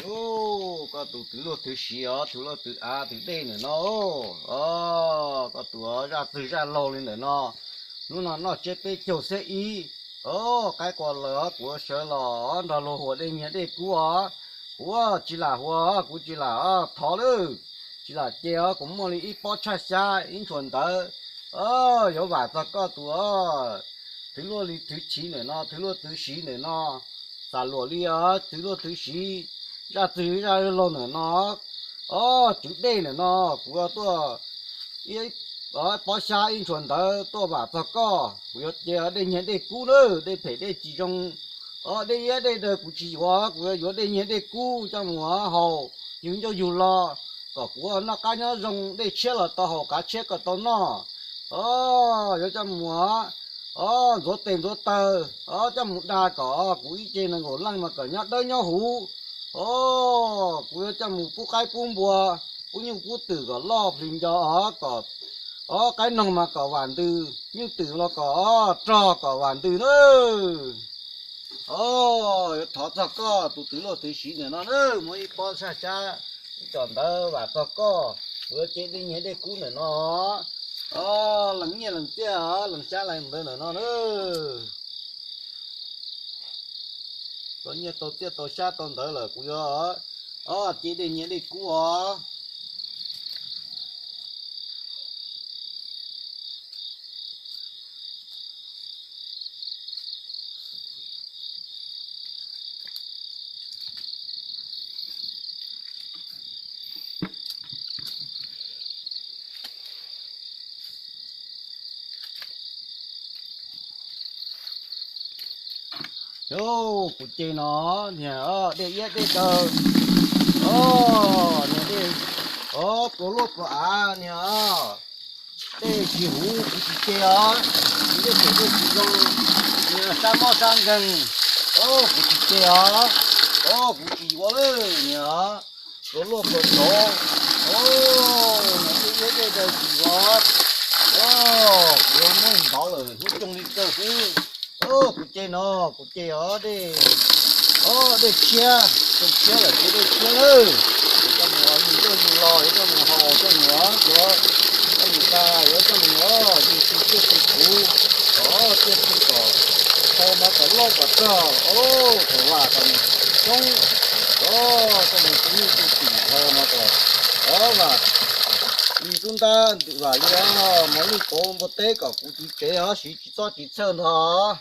Ub, koj tus twv luaj twv siv os, twv luaj twv av twv dej ntawm no. Os, koj tus zaj txwg zaj laug li ntawm no. Hnub no noj tsiab peb caug xeb ib. Os, qaib qua lawm os, kuv sawv los nrog luag huas dej nyiag dej kub os. Kuv tsis lam huas, kuv tsis lam thov lawm. Tsis lam ce os, kuv muaj li ib pob tshaj xyab ib ntshua ntawv. Os, yuav vam txog koj tus os, twv luaj li twv siv ntawm no, twv luaj twv siv ntawm no. Xam luam li os, twv luaj twv siv, zaj txwg zaj laug ntawm no. Os, tswv dej ntawm no, kuv yuav tuaj ib pob xyab ib ntshua ntawv tuaj vam txog koj. Kuv yuav ce dej nyiag dej kub na, dej phem dej tsis zoo. Os, dej iab dej daw kuv tsis yuav, kuv yuav yuav dej nyiag dej kub coj mus haus yug ncauj yug lo, kom kuv noj qab nyob zoo, dej tshiab los tau haus, qav tshiab kom tau noj. Os, yuav coj mus, os, ntxuav tes ntxuav taw, os, coj mus da kom kuv ib ce nees nkaum leej mas kom nyob dawb nyob huv. Os, kuv yuav coj mus pub qaib pub npua, pub nyuj pub twm kom loj plig nco os, kom, os, qaib noog mas kom vam ntws, nyuj twm los kom, os, rog kom vam ntws na. Os, yuav thov txog koj tus twv luaj twv siv ntawm no na, muaj ib pob tshaj xyab ib co ntawv vam txog koj. Kuv yuav ce dej nyiag dej kub ntawm no. Os, lees nyiaj lees txiaj os, lees xyab lees ntawv ntawm no na. Tau nyiaj tau txiaj tau xyab tau ntawv lawm kuv yuav, os, ce dej nyiag dej kub os. Kuv ce no niag dej iab dej daw, niag dej, pluas luaj pluas av niag, dej tsis huv kuv tsis ce os, dej phem dej tsis zoo, niag sab mob sab nkeeg, kuv tsis ce os, kuv tsis yuav lawm niag, pluas luaj pluas tshauv, niag dej iab dej daw tsis yuav, kuv yuav muab ntov lawm hnub coob li kawg xwb. Kuv ce no, kuv ce os, dej tshiab, coob tshiab lawm ces dej tshiab lawm. Yuav coj mus yug ncauj yug lo, yuav coj mus haus coj mus, yuav coj mus da, yuav coj mus yug txiaj txhu kuv, os, txiaj txhu kom tau no kom loj kom rog, kom vam kom coob, os, coj mus tu nyuj tu twm hlawv no kom, os, vam li xub ntab vam li mos lwj kauv npua teb kom kuv tus tsev os siv tsis txob tsis txhawj ntog.